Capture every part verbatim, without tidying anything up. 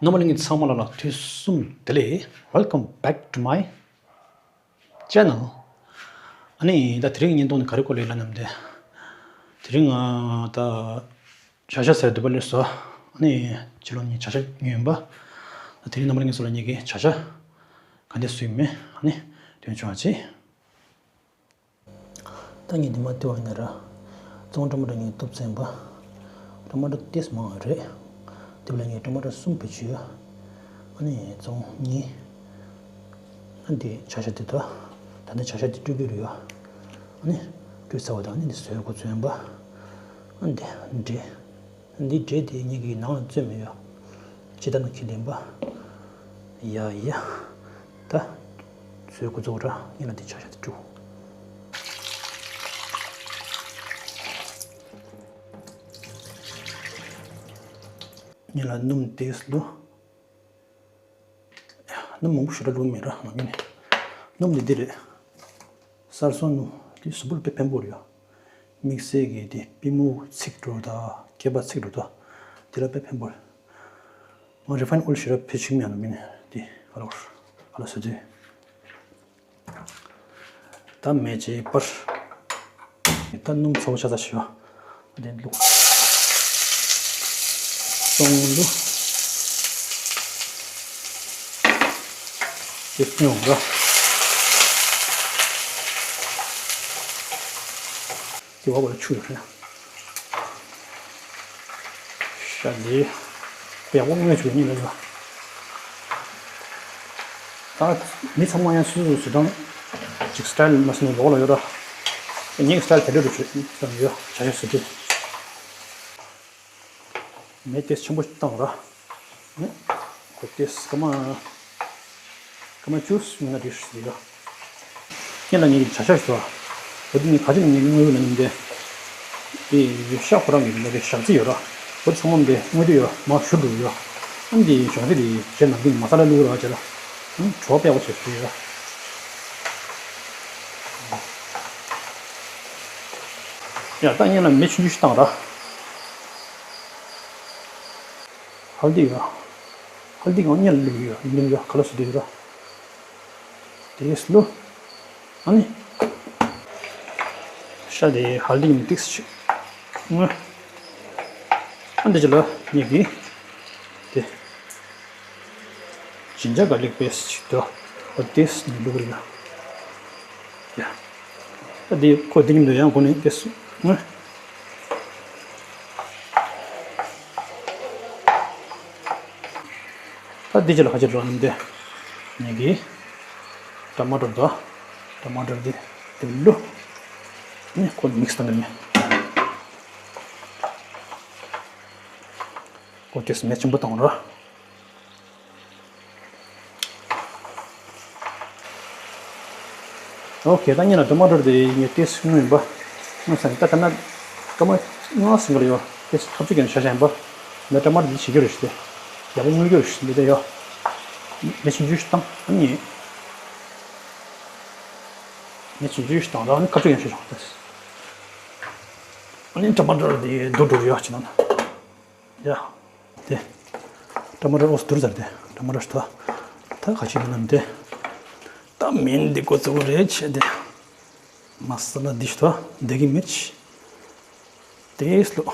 རྣམ་པ་ལྷན་རྒྱས་ཚང་མ་ལ་ལ་དུས་གསུམ་བདེ་ལེགས། Welcome back to my channel. ཨ་ནི་ད་དེ་རིང་བརྙན་ཐུང་ནི་ག་རེ་སྐོར་ལ་ཡིན་ལབ་ན་དེ། དེ་རིང་ང་ད་བྱ་ཤ་ཟ་འདོད་པ་སླེབས་སོང་། ཨ་ནི་ཕྱི་ལོགས་ནས་བྱ་ཤ་ཉོས་ཡིན་པ། ད་དེ་རིང་རྣམ་པ་ལྷན་རྒྱས་ཚོ་ལ་ངེད་ཀྱིས་བྱ་ཤ་ག་འདྲ་བཟོས་ཡིན་མིན་ཨ་ནི་སྟོན་ཆོག་ཅིག་ད་ངས་འདི་མ་བལྟས་པ་ཡིན་ན་ར། བཙོང་ཊ་མ་ཊར་ངས་གཏུབ་ཚར་ཡིན་པ། ཊ་མ་ཊར་ཏོག་ཙམ་མང་བ་རེད། དེ་བས་ལ་ངས་ཊ་མ་ཊར་གསུམ་བེད་སྤྱོད་ཡོད། ཨ་ནི་བཙོང་གཉིས། ཨ་འདི་བྱ་ཤ་འདི་དང་། ད་ནི་བྱ་ཤ་འདི་བཀྲུ་རྒྱུ་རེད་ཡ། ཨ་ནི་བཀྲུས་ཚར་བ་དང་ཨ་ནི་འདི་བཟོས་འགོ་ཚུགས་ཡིན་པ། ཨ་འདི་འདྲེ། འདི་འདྲེ་དེ་ངེད་ཀྱི་ནང་ལ་བཙོས་མེད་ཡ། ཇི་ལྟར་ན་ཁྱེར་ལེན་པ། ཡ་ཡ། ད། བཟོས་འགོ་ཚུགས་ར་ངེད་ལ་འདི་བྱ་ཤ་འདི་བཀྲུ། ངེད་ལ་སྣུམ་ཏོག་ཙམ་བླུགས། སྣུམ་མང་པོ་ཞེ་དྲག་བླུགས་མེད་ར་ང་ངེད་ནས། སྣུམ་འདི་འདི་རེད། གསར་བཟོ་སྣུམ་འདི་གཟུགས་པོ་ལ་དཔེ་ཕན་པོ་རེད་ཡ། དམིགས་བསལ་གྱི་དེ་པུས་མོ་ཚིག་འགྲོ་ད་སྐེད་པ་ཚིག་འགྲོ་ད། དེ་ལ་དཔེ་ཕན་པོ་རེད། ང་རི་ཕ་ཡིན་ཨོའིལ་ཞེ་དྲག་བེད་སྤྱོད་མེད་ཡ་ནོ་མིན་ནས་དེ་ཧ་ལོ་ཧ་ལོ་ཟེར་དུས། ད་མེ་ལྕེ་སྤར། ད་སྣུམ་ཚ་པོ་ཆགས་ཚར་ཞིག་ཡོད། དེ་བླུགས། སོང་བླུགས། དེ་སྙོང་ར། དེ་བ་བ་ཆུ་ཡོད་རེད། ཤ་ལི། ཡག་པོ་མངོན་བྱུང་ཉིད་ལ་ཡོད། ད་མི་ཚང་མ་ཡང་སོ་སོ་སོ་དང་ཅིག་སི་ཊལ་མ་སོ་ནས་ལོག་ལ་ཡོད་ར། ངའི་སི་ཊལ་དེ་འདྲ་རུ་བྱོས་ཙམ་ཡོད་བྱ་ཡོད་ཟེར་དུས། མེ་ཏོག་ཆེན་པོ་བཏང་ར། ཁོ་ཏེས་སྐར་མ། སྐར་མ་བཅུ་མིན་ན་འགྲིག་ཞིག་ཡོད། ཁྱེད་ལ་ངེད་ཀྱི་བྱ་ཤ་ཞིག་འདུག་འོ་དེ་ནི་ག་ཅིག་ངེད་ཀྱི་དངོས་ཡོད་ལ་ནི་འདི། དེ་ཤ་ཁོ་རང་གི་ལ་དེ་ཞག་རྩི་ཡོད་ར། འོ་དེ་ཚང་མ་འདི་དངོས་དེ་ཡོད་མ་ཞུ་འགྲོ་ཡོད། ཨ་འདི་ཞག་རྩི་དེ་རྗེས་ནང་གི་མ་ས་ལ་བླུག་ར་བྱས་ལ། ཨ་བྲོ་བ་པད་པོ་བྱས་ཞུ་ཡོད། ཡ་ད་ངེད་ལ་མེ་ཆུང་ཆུང་ཞིག་བཏང་ར། ཧལ་དི་ཡོད། ཧལ་དི་ང་གཉེར་ལུག་ཡོད་ཡིན་ཡོད་ག་ལ་སུ་དེ་ཡོད་ར། དེས་ལུ། ཨ་ནི། ཤ་དེ་ཧལ་དི་ཡིན་ཏིག་སི་ཆུ། ཨ་འདི་ཅི་ལ་ཉེ་གི། དེ། ཇིན་ཇར་ག་ལིག་པེ་སི་ཅིག་དོ། ཨོ་དེས་ནི་ལུག་རིག་ཡ། ཨ་དེ་ཁོ་དེ་ཉིན་དུ་ཡང་ཁོ་ནི་དེས། ད་འདི་ཅི་ལ་ཁ་ཅིག་འགྲོ་ནམ་དེ། ངེད་ཀྱི་ཊ་མ་ཊར་དང་ཊ་མ་ཊར་འདི་དེ་ལུ་ནི་ཁོ་མིག་སི་བཏང་གི་ནི། ཁོ་ཏེས་མེ་ཆེན་པོ་བཏང་ར། ཨོ་ཁེ། ད་ཉིན་ལ་ཊ་མ་ཊར་དེ་ངས་ཏེས་སྔོན་ཡིན་པ། སྔོན་ས་ནས་ད་ད་ན་སྐར་མ་ལྔ་ཟིན་ག་ལ་ཡོད། ཏེས་ཐབས་ཅིག་ཀྱང་བྱ་བྱ་ཡིན་པ། ད་ཊ་མ་ཊར་དེ་བྱེད་རྒྱུ་རེད་ཞུ་དེ། ཡག་པོ་དངོས་རྒྱུ་རེད་ཞུ་དེ་ད་ཡོད། མེ་ཆུང་ཆུང་ཞིག་བཏང་ཨ་ནི། མེ་ཆུང་ཆུང་ཞིག་བཏང་ར་ཨ་ནི་ཐབས་ཅིག་ཀྱང་བྱ་བྱ་ཡིན་པ། ཨ་ནི་ཊ་མ་ཊར་དེ་རྡོ་འགྲོ་གི་ཡོད་ཅི་ན། ཡ། དེ། ཊ་མ་ཊར་ཨོ་སི་དུར་ཟེར་དེ། ཊ་མ་ཊར་ད། ད་ཁ་ཅིག་མིན་ནམ་དེ། ད་མིན་འདི་ཀོ་ཙོ་རེ་ཆེ་དེ། མ་ས་ལ་འདི་ཤི་ད་འདི་གི་མི་ཆི། དེ་སློ།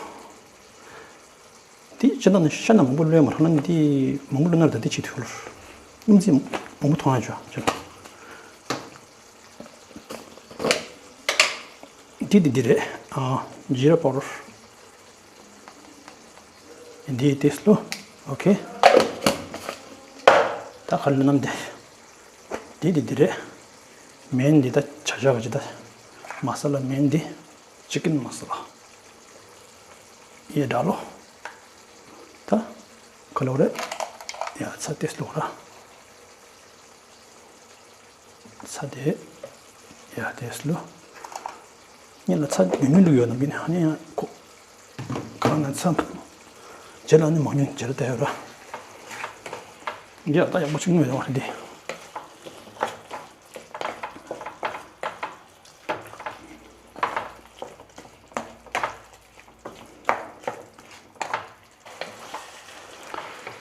དེ་ཅི་ན་ནི་ཤ་ན་མང་པོ་ལོས་མ་རང་ན་འདི་མང་པོ་ལོས་ན་ད་དེ་ཆི་ཐུལ། སྣུམ་རྩི་མང་པོ་ཐོང་ཡ་ཅོ་ཅོ། འདི་འདི་འདི་རེད། ཨ། ཇི་ར་པའོ་ཌར། འདི་ཏེས་ལོ། ཨོ་ཁེ། ད་ཁ་ལ་ནམ་འདི། འདི་འདི་འདི་རེད། མེན་འདི་ད་བྱ་བྱ་ག་ཅི་ད། མ་ས་ལ་མེན་འདི། ཅི་ཀིན་མ་ས་ལ། ཡེ་ད་ལོ། ད། ཁ་ལོ་རེད། ཡ་ཚ་ཏེས་ལོ་ར། ཚ་དེ། ཡ་དེ་སླུ། ཉིན་ལ་ཚ་ཉུང་ཉུང་འདུག་ཡོད་ནམ་གྱི་ནི་ཨ་ནི་ཡང་ཁོ། ཁ་ན་ཚ། རྗེས་ལ་ནི་མང་ཉུང་རྗེས་ལ་བལྟ་ཡོད་ར། འདི་ཡག་ད་ཡག་པོ་ཅིག་མངོན་ཡོང་བ་རེད་འདི།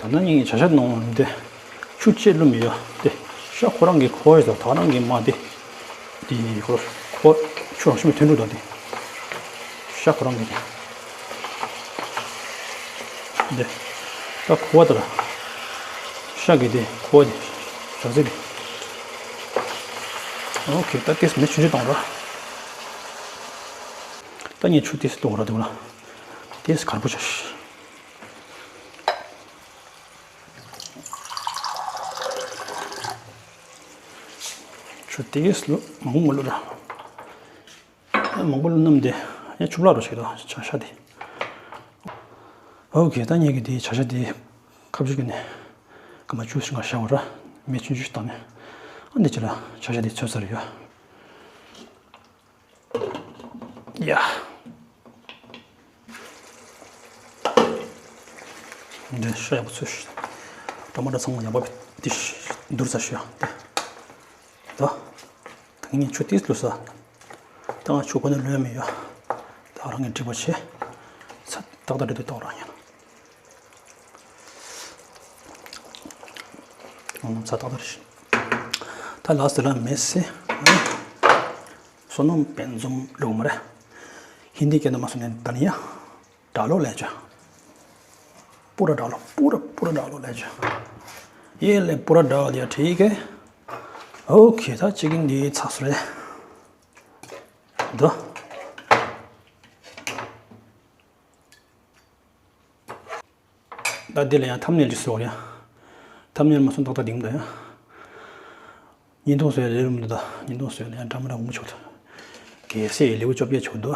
ད་ ན་ངས་བྱ་ཤ་ནང་དེ་ཆུ་ཅེ་བླུགས་མི་ཡོད་དེ། ཤ་ཁོ་རང་གི་ཁོ་ཡི་ཟོ་ད་རང་གི་མ་དེ། དེ་ཁོ་ཁོ་ཆུ་རང་ཤི་མི་ཐོན་འགྲོ་དང་དེ། ཤ་ཁོ་རང་གི་དེ། དེ་ད་ཁོ་བ་དེ་ལ་ཤ་གི་དེ་ཁོ་བ་དེ་བྱ་ཚིག་དེ། ཨོ་ཁེ། ད་ཏེས་མེ་ཆུང་ཆུང་བཏང་ར། ད་ངས་ཆུ་ཏེས་བླུགས་ར་དེ་ལ་ཏེས་གར་པོ་བྱ་ཤ། ཆུ་ཏིས་ལོ་མང་པོ་ལོ་ར། མང་པོ་ལོ་རྣམས་དེ་ཡང་ཆུ་བླག་རོ་ཞིག་དང་བྱ་ཤ་དེ། ཨོ་ཁེ། ད་ངས་ཀྱི་དེ་བྱ་ཤ་དེ་ཁ་བཅུག་གི་ནས་ཀ་མ་ཆུ་ཞིག་ང་ཤ་བ་ར། མེ་ཆུང་ཆུང་ཞིག་བཏང་ནས་ཨ་འདི་ཅི་ལ་བྱ་ཤ་དེ་ཚོད་ཚར་ཡོད། ཡ། འདི་ཤ་ཡག་པོ་ཚོས་ཤིག་ཊ་མ་ཊ་ཚང་མ་ཡག་པོ་བེད་དེ་བསྡུར་ཚར་ཤོག་ཡ། དེ་ད་ད་ངས་ཆུ་ཏིས་ལུས་ས། ད་ང་ཆུ་གོ་ནས་ལོན་མི་ཡོད། ད་རང་ངས་འགྲིག་པ་བྱེད། ཚ་ཏག་ཏག་རེད་འདུག་ཏག་རང་ཡིན། ཚ་ཏག་ཏག་རེད། ད་ལགས་སེ་ལ་མེད་སེ། སོ་ནམ་དཔལ་འཛོམས་ལུགས་མ་རེད། ཧིན་དི་སྐད་ནང་མ་སོང་ནས་ད་ནི་ཡ། डालो ले जा। पूरा डालो, पूरा पूरा डालो ले जा। ये ले, पूरा डाल दिया, ठीक है। ཨོ་ཁེ། ད་ཅི་གིན་འདི་ཚགས་སུ་རེད་འདུག་ད་འདི་ལ་ཡང་ཐམ་ནེལ་ཅིག་བཟོ་ར། ཐམ་ནེལ་མ་སོང་ཏག་ཏག་འདིང་ད་ཡ། བརྙན་ཐུང་བཟོས་ལས་རུམ་འདུག་ད་བརྙན་ཐུང་བཟོས་ལ་ཡང་འདྲ་མི་འདྲ་འོང་ཆོག་ད། གལ་སྲིད་ལེའུ་བཅོ་བརྒྱད་ཆོག་འདུག